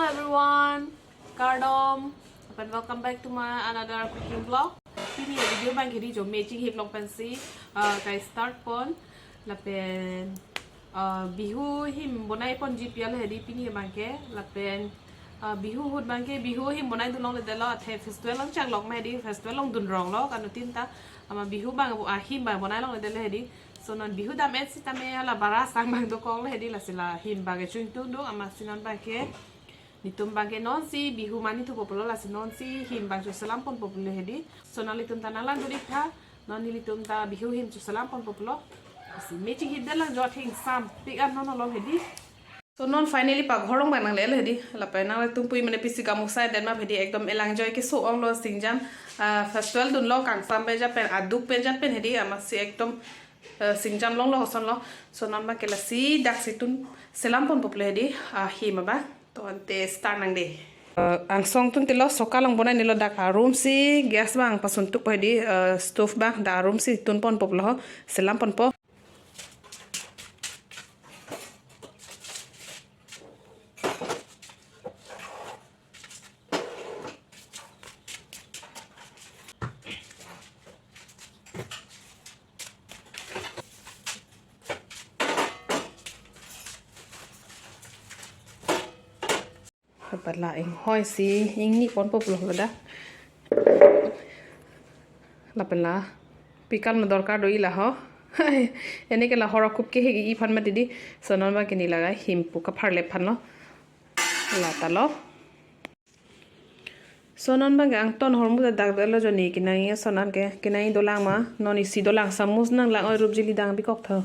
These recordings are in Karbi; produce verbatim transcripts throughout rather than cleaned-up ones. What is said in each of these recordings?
Everyone, kardom, and welcome back to my another cooking vlog. Pini avideo abang ke hedi jo, matching him along pensi, uh, ka-start pon. Lapen, uh, Bihu him bonai ponji pi alo hedi pini abang ke. Lapen, uh, Bihu ahut abang ke Bihu him bonai dun longledetlo, athe festival along chak lok ma hedi, festival along dun ronglo, kanu tin ta, amat Bihu abang, ah, him abang bonai longledetlo hedi. So non Bihu dam-et sitame la bara sang abang dokoklo hedi, lasi la him abang ke chingtung do, amatsi non abang ke nelitum abang ke nonsi Bihu mani thupo pulo, lasi nonsi him abang choselam ponpo pulo hedi. So nanglitum ta nanglang duri tha, non nelitum ta Bihu him choselam ponpo pulo. Lasi matching him detlang jo, athe ingsampik an non along hedi. So non finally paghor along abang nanglelo hedi. Lapen nanglitum pui mane pisi gamuksai den ma hedi, ekdom elang joi keso onglo singjam, ah, festival dunlo, kangsam pen jat pen, aduk pen jat pen hedi, amatsi ekdom, eh, singjam longlo, hoson lo. So non abang ke lasi daksi tun selam ponpo pulo hedi, ah, him abang. To ante start nangde. Eh, angsong tun tilo, soka along bonai nilo, dak arum si gas abang pasun tuk po hedi, eh, stove abang, dak arum si tun ponpo pulo ho, selam ponpo. Lapen la inghoi si ingni ponpo pulo ladak. Lapen la pickle ma dorkar do-i la ho. Ene ke la hor akup ke hegi aphan mati hedi. So non abang ke neli la him pu kapharlep aphan lo. La ta lo. So non abang ke angton ahormu ta dakdetlo jo, ne kenang ason an ke, kenang dolang ma, non isi dolang, samus nanglang oi, rup jili dang bikok tho.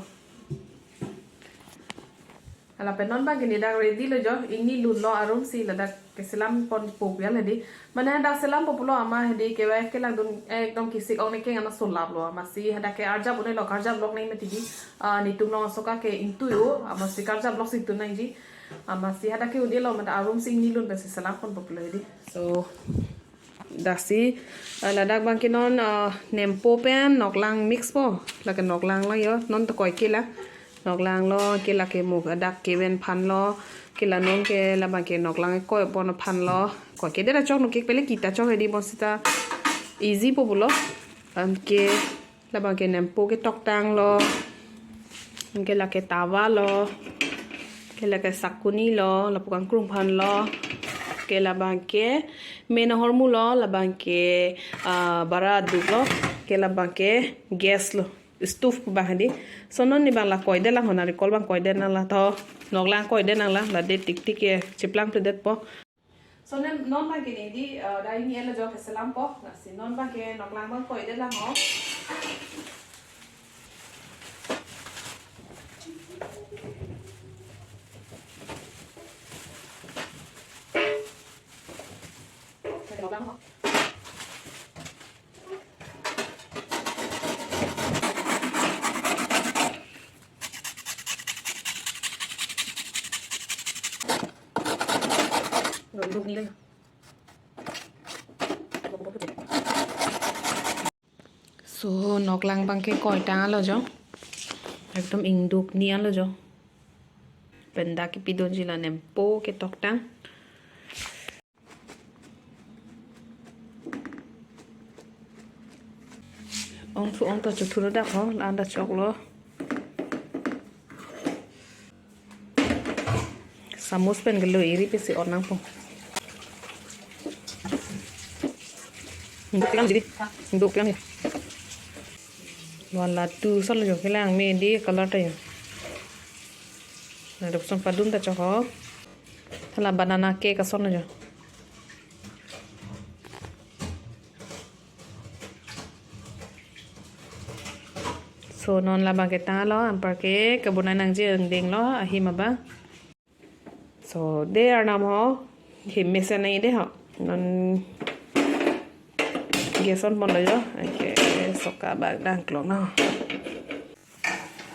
Lapen non abang ke neli dak ready lo jo, ingni lunlo arum si, ladak keselam ponpo pu alo hedi. Mane hadak selampo pulo amat hedi, kevang kelangdun ekdom kesik ong, ne keng ana solaplo, amatsi hadak ke arjap un-elo, karjap lok nangji mati hedi. Ah, nelitum along asoka ke ingtui-o, amatsi karjap lok si tun nangji. Amatsi hadak ke un-elo, mane arum si ingni lun pensi selam ponpo pulo hedi. So daksi, eh, ladak abang ke non, eh, nempo pen noklang mix po. Lake noklang lo jo, non to koi ke la. Noklang lo, ke lake mo dak keven aphan lo. Ke la non ke la abang ke noklang koi pon aphan lo. Koi ke dera chok, no ke pele kita chok hedi, bonsita easy po pulo. Anke la abang ke nempo ketoktang lo, ke lake tawa lo, ke lake sakuni lo, lapu kangkrung aphan lo, ke la abang ke main ahormu lo, la abang ke, ah, bara aduk lo, ke la abang ke gas lo, stove abang hedi. So non neli abang la koidet lang ho, narikol abang koidet nang la tho, noklang koidet nang la, la det tik tik ke chiplang-pledetpo. So non, non abang ke neli, eh, dak ingni-et lo jo, keselampo, lasi non abang ke noklang abang koidet lang ho. Noklang ho. So noklang abang ke koitang lo jo. Ekdom ingduk ni an lo jo. Pen dak kepidunji la nempo ketoktang. Ong thu ong ta chuthu lo dak ho, la-an ta choklo. Samus pen kelo iri pensi on nangpo. Ingduk lang hedi. Ingduk lang ya. Wala tu sal jo kelang me hedi color ta jo. Na dok son padun ta chok ho. Hala banana cake ason jo. So non la abang ke tanglo, anparke kebonai nangji angdeng lo, ahim abang. So de arnam ho, him mesen nangji de ho. Non gas on ponlo jo, anke soka abang dang klok no.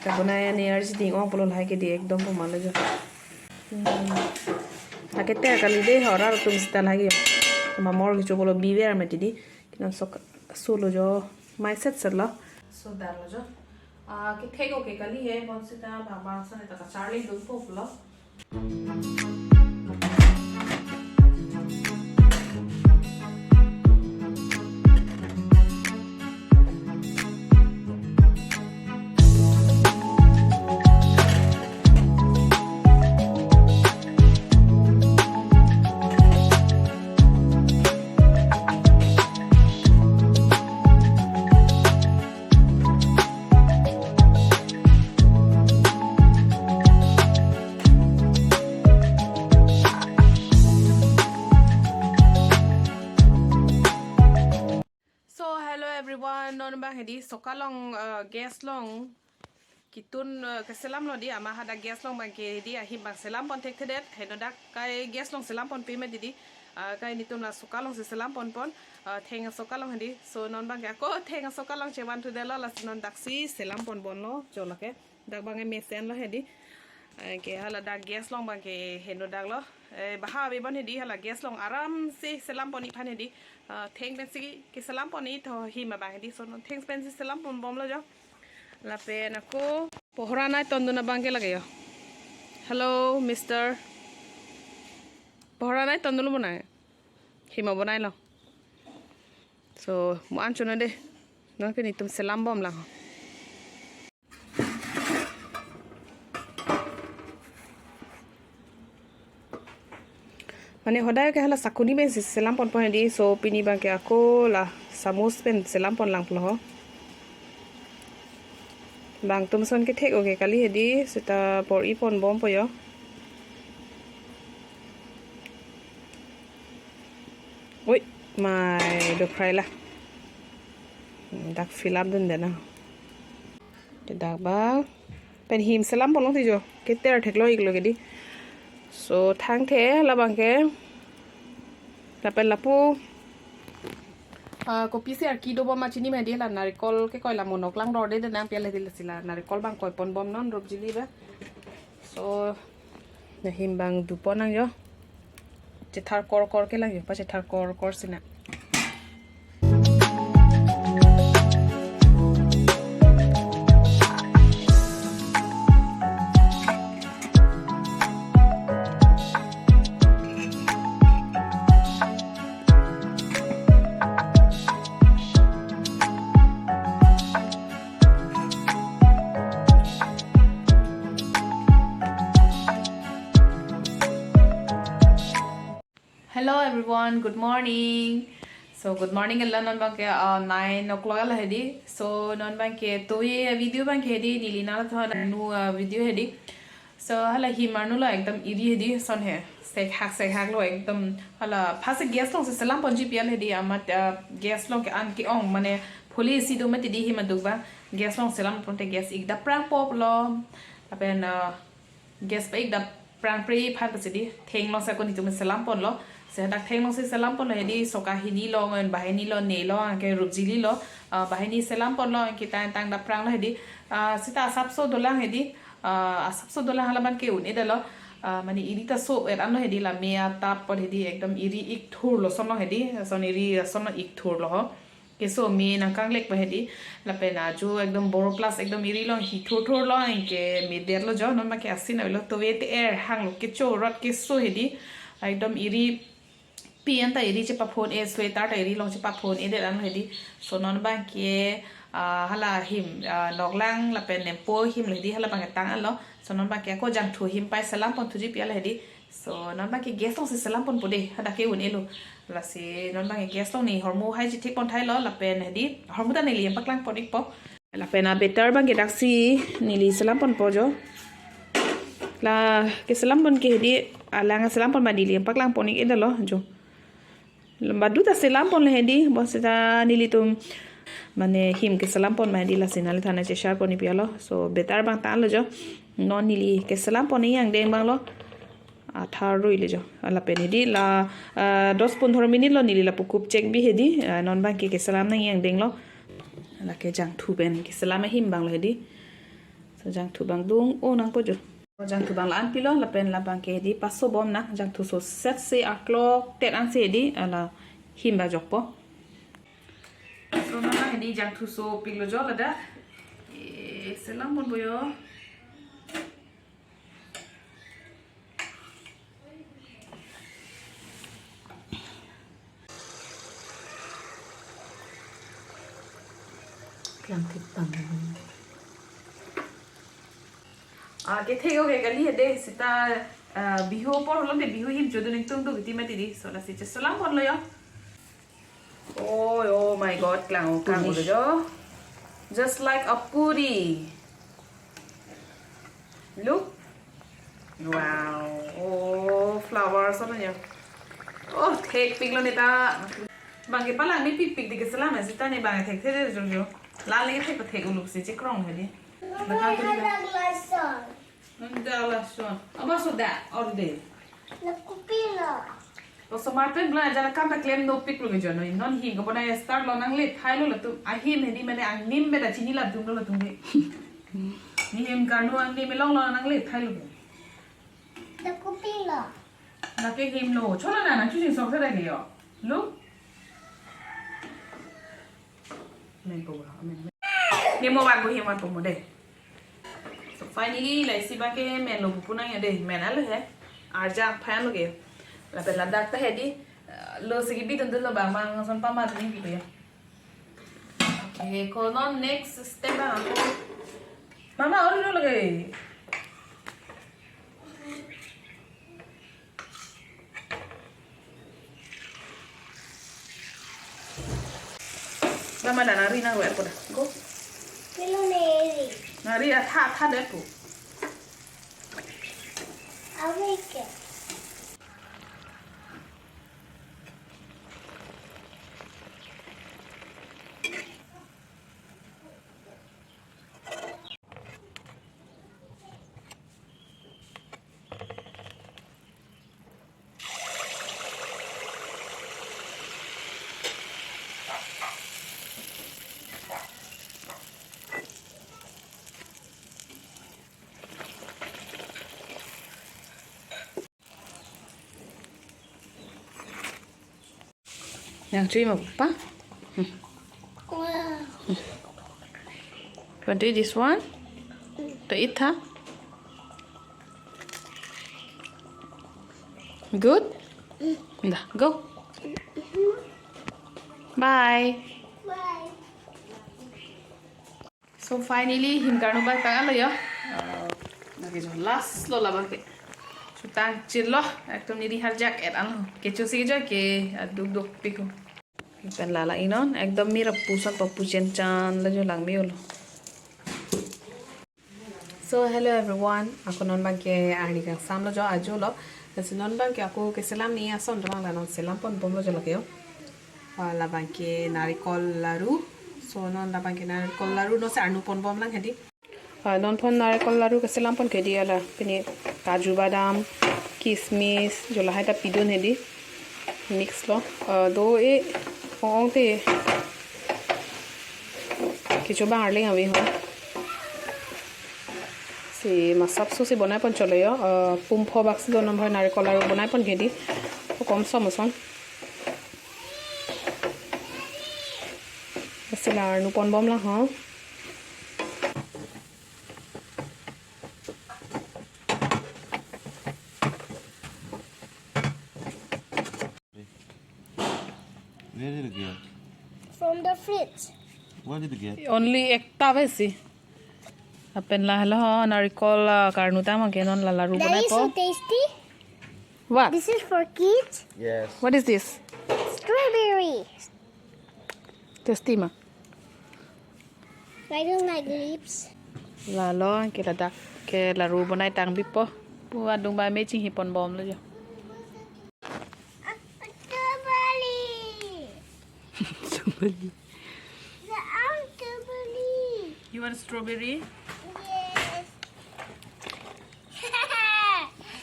Kebonai ani arji ding ong pulo lahai ke di ekdom puma lo jo. Hmm. Lake ter kali de ho, rat atum sita lahai ke. Mamor kecho pulo biver mati hedi. Ke non sok sulo jo. Mai set set lo. So dal lo jo. Ah, kethek-o ke kali he, bonsita bang bang ason ta kacharli dunpo pulo. Hedi soka along, eh, gas along ketun, eh, keselamlo di, amat hadak gas along abangke hedi ahim abang selam pon thekthedet, henodak kai gas along selam ponpe mati di, ah, kai netum la soka alongsi selam ponpon, ah, theng asoka along hedi. So non abangke ako theng asoka along chevan thudetlo, lasi non daksi selam ponbomlo, jo lake. Dak abangke mesenlo hedi. Eh, ke hala dak gas along abangke henodaklo. Eh, baha avepon hedi hala gas along aramsi selam pon-ik aphan hedi. Ah, theng pensi keselam pon-ik tho him abang hedi. So non theng pensi selam ponbomlo jo. Lapen ako pohor anai tondun abangke lake jo. Hello, mister. Pohor anai tondunlo bonai. Him abonailo. So, mo-an chonade. Nonke netum selambomlang. Mane hodai ke hala sakuni pensi selam ponpon hedi, so pini abangke ako la samus pen selam ponlangpo ho. Bangtum ason kethek-o ke kali hedi, seta bor-i ponbompo jo. Oi, mai do fry la. Dak fill up dunde na. Ke dak abang. Pen him selam ponlong ti jo. Keter theklo-iklo ke di. So, thangthe labangke. Lapen lapu. Ah, kopisi arki dobom ma chini ma hedi la narikol kekoi la mo noklang dorde de nang pial hedi, lasi la narikol abang koi ponbom non rup jili ba. So, nahim abang duponang jo. Chethar korkor kelang jo, pachethar korkor sina. Hello everyone, good morning. So good morning, ella non abangke, uh, nine o'clock ella hedi. So non abangke to ye video abangke hedi neli nangthan nu, uh, video hedi. So hala him arnu lo ekdom iri hedi son he. Sekhak sekhak lo ekdom hala phase gas alongsi selam ponji pial hedi amat, uh, gas along ke-an ke-ong mane phuli isi do mati di him aduk ba. Gas along selam ponte gas ik daprang pop lo. Lapen, uh, gas pa ik daprang pre phan pasi di. Theng alongsi ako netum selam ponlo. Se dak theng alongsi selam ponlo hedi soka hini lo ngon bahini lo ne lo anke rup jili lo. Uh, bahini selam ponlo anke tang tang daprang lo hedi. Uh, seta asapso dolang hedi. Ah, asapso dolang hala abangke un-edetlo. Ah, mane iri ta so-et anlo hedi la me atap pon hedi ekdom iri ik thurlo sonlo hedi. Son iri sonlo ik thurlo ho. Keso me nangkanglek pa hedi. Lapen ajo ekdom boro plus ekdom iri along hi thur thurlo anke me derlo jo non abangke asin avelo tove te er hanglo kecho rot keso hedi. Ekdom iri pi anta iri chepaphon-e, sweater ta iri along chepaphon-edet anlo hedi. So non abangke, ah, hala him, ah, noklang lapen nempo him lo hedi hala abangke tang anlo. So non abangke ako jangthu him pai selam ponthuji pial hedi. So non abangke gas alongsi selam ponpo de, hadak ke un-elo. Lasi non abangke gas along ne hormu hai chithek pon thailo lapen hedi. Hormu ta neli nangpaklang pon-ikpo. Lapen a-batter abangke daksi neli selam ponpo jo. La keselam pon ke hedi alang selam pon ma neli nangpaklang pon-ik-edetlo jo. Lamba duta selam ponlo hedi, bonseta nelitum mane him keselam pon ma hedi lasi nangliphan cheshare pon-ik pialo. So batter abang tanglo jo. Non neli keselam pon-ik angdeng abanglo. Athar rui le jo. Lapen hedi la, ah, dos pondro minute lo neli lapu kup chek bi hedi. Ah, non abangke keselam nang angdenglo. Lake jangthu pen keselam ahim abanglo hedi. So jangthu abang dung-o nangpo jo. Jangthu abang la-an pilo lapen labangke hedi pasobomnang jangthu so setsi aklok tet ansi hedi ala him abang jokpo. So non hedi jangthu so pilo jo ladak. Eh, selam ponpo jo. Klang thik tang. Ah, kethek-o ke kali hedi seta, ah, Bihu apor lo de Bihu him chodun ingtung do biti mati di. So lasi cheselam ponlo jo. Oh, oh my God, klang-o klang-o jo. Just like a puri. Look. Wow. Oh, flowers ano jo. Oh, thekpiklo neta. Abangke palangni pikpik di keselam seta ne abang thekthe de jo jo. Lale ke thek thek uluk si chekrong hadi. Nang dak lason. Nang dak lason. Apa sudah order? Nakupilo. Customer pen bela ajat kam ta klem dopik lo ke jono. Non hi ko bona start lo nangli thailo latum. Ahin hadi mane angnim beda chini latum lo latum de. Ni hem karnu angnim long lo nangli thailo ke. Nakupilo. Nake him lo. Chola na na chuching sok sa lagi yo. Lo. Amen po, amen. Ni mo bang ko him bang ko mo de. So finally, la isi bang ke men lo pu nang ya de. Men alo he. Arja phan lo ke. Lapen ladak ta hadi. Lo sigi bidun dun lo bang bang son pama dun ni ko ya. Okay, ko non next step bang. Mama, ori lo lagi. Mama, dak nari nang ruwet po dak. Go. Kilo neri. Nari atha atha det po. Awake. Yang chui ma pa? Hmm. Hmm. You want to eat this one? To eat, ha? Good? Dah, go. Bye. Bye. So finally, him karnu bak tang alo yo. Uh, lagi jo last lo labang ke. Chutang chir lo, ekdom niri harjak et an lo. Kecho si jo ke, aduk duk piku. Pen lala inon, ekdom mir apu son papu chen chan la jo lang mi ulo. So hello everyone, ako non bang ke arni kangsam lo jo ajo lo. Kasi non bang ke ako keselam ni ason jo bang la non selam pon bom lo jo lake yo. Ah, labang ke narikol laru. So non labang ke narikol laru no se arnu pon bom lang hadi. Ah, non pon narikol laru keselam pon ke di ala. Pini kaju badam, kismis, jo lahai ta pidun hadi. Mix lo. Ah, do e ong ong te. Kecho bang arling avi ho. Si masap so si bonai pon chole yo. Ah, pum pho bak si do non bang narikol laru bonai pon ke di. Kom som son. Basi la arnu pon bom lang ho. Where did you get? From the fridge. Where did you get? Only ekta besi. Lapen la halo ho, narikol, ah, karnu tang ke non la laru That bonai is so po. Tasty. What? This is for kids. Yes. What is this? Strawberry. Tasty ma? I don't like lips. Lalo, ke ladak ke laru bonai tang bipo. Pu adung ba me chinghi pon bom lo jo. Strawberry. Strawberry. The, um, strawberry. You want strawberry? Yes.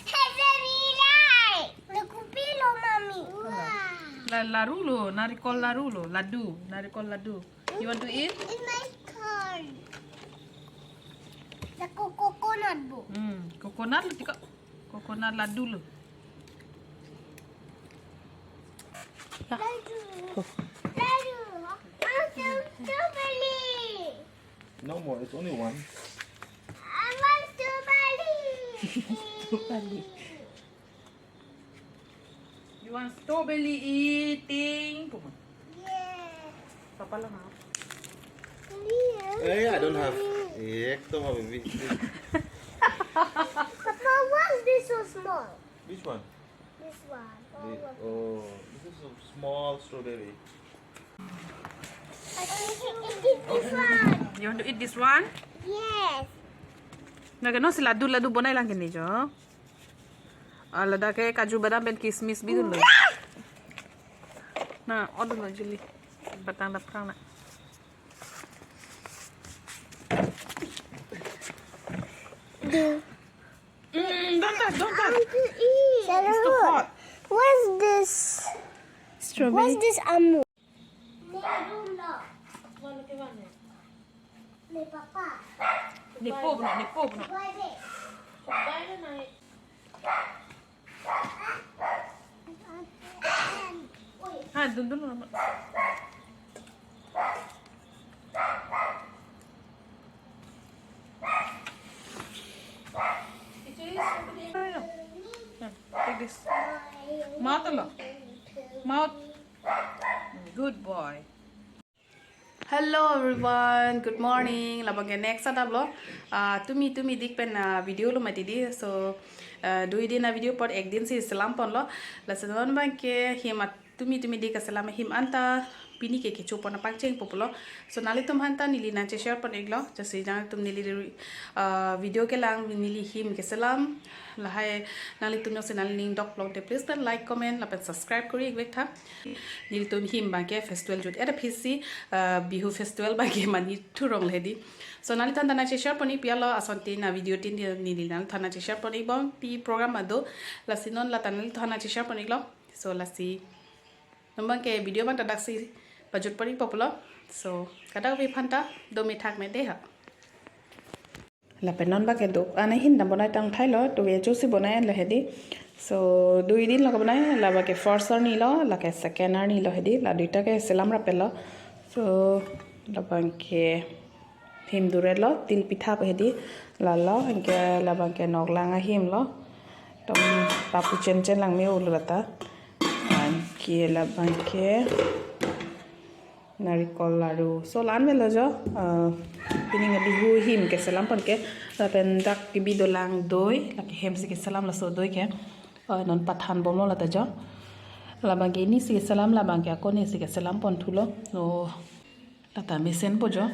Strawberry. Nakupilo, mommy. Wow. La, laru lo, narikol laru lo, ladu, narikol ladu. You want to eat? It's my turn. The co-, coconut bo. Hmm, coconut lo tika. Coconut ladu lo. Ladu. Ladu. I want some strawberry. No more, it's only one. I want strawberry. Strawberry. You want strawberry eating? Yes. Papa lang ha. Yes. Eh, I don't have. Ekdom ha, baby. Papa, why is this so small? Which one? This one. The, oh, this is a small strawberry. I think you eat this one. You want to eat this one? Yes. Nake non si ladu ladu bonai lang ke ni jo. Ah, ladak ke kaju badam pen kismis bidun lo. Na, odun lo juli. Batang daphrang na. Mm, don't touch, don't touch. It's too hot. What's this? Strawberry. What's this, Amu? Ne papa. Ne papa, ne papa. Ha, dun dun. Take this. Mouth along. Mouth. Good boy. Hello everyone, good morning. Labang ke next adap lo. Ah, tumi tumi dik pen, ah, video lo mati di. So, ah, dui din a-video apot ek din si selam ponlo. Lasi non abang ke him at tumi tumi dik keselam ahim anta pini ke kecho pon apangcheng po pulo. So nanglitum aphanta neli nangche-share pon iklo. Jasi jang tum neli, ah, video kelang neli him keselam lahai nanglitum jongsi nangli ning dok longte please pen like, comment lapen subscribe kori ik vek tha. Nelitum him abang ke festival jut-et aphi si, ah, Bihu festival abang ke mani thurong le di. So nangliphan ta nangche-share pon ik pi alo asontin a-video tin di neli nangliphan nangche-share pon ik bom pi program ado. Lasi non lata nangliphan nangche-share pon iklo. So lasi non abang ke video abang ta daksi pajut pon ik po pulo. So kadokave aphanta do methak me de ha. Lapen non abang ke do-an ahin dam bonai tang thailo, to ve chusi bonai anlo hedi. So dui din lo bonai, labang ke first arni lo, lake second arni lo hedi, la duita ke selam raplo. So labang ke him duret lo, til pitha hedi, lalo, anke labang ke noklang ahim lo. Tom papu chen chen lang me ulo lata. Anke labang ke narikol laru. So la-an velo jo, ah, pining a-Bihu him keselam pon ke, lapen dak kebi dolang doi, lake hem si keselam laso doi ke. Ah, non pathan bomlo lata jo. Labang ke ini si keselam, labang ke ako ne si keselam pon thulo. So lata mesen po jo.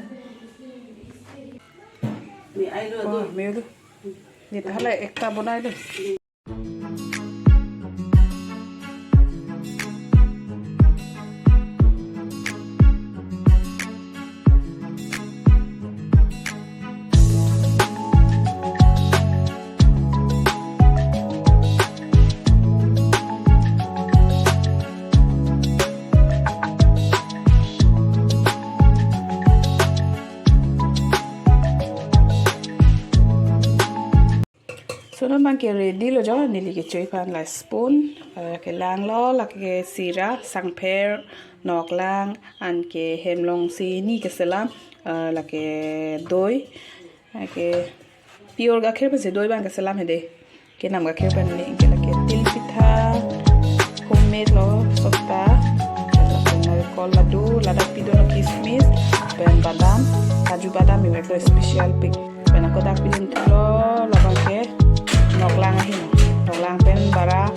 Ni ai lo. Oh, do. Me lo. Ni ta hala ekta bonai lo. So non abang ke ready lo jo, neli kecho aphan la spoon, eh, kelang lo, lake sira, sangpher, noklang, anke hem along si ni keselam, eh, lake doi, lake pure gakhir pensi doi abang keselam hedi. Kenam gakhir pen ni, anke lake til pitha, homemade lo, sota, lake narikol ladu, ladak pido lo kismis, pen badam, kaju badam, imek lo special pick. Pen ako dak pidun thulo, labang ke noklang ahin. Noklang pen bara,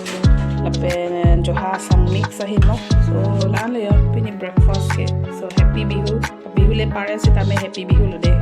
lapen, eh, joha sang mix ahin lo. So, la-an lo ya, pini breakfast ke. So, happy Bihu. Bihu le pare sitame happy Bihu lo de.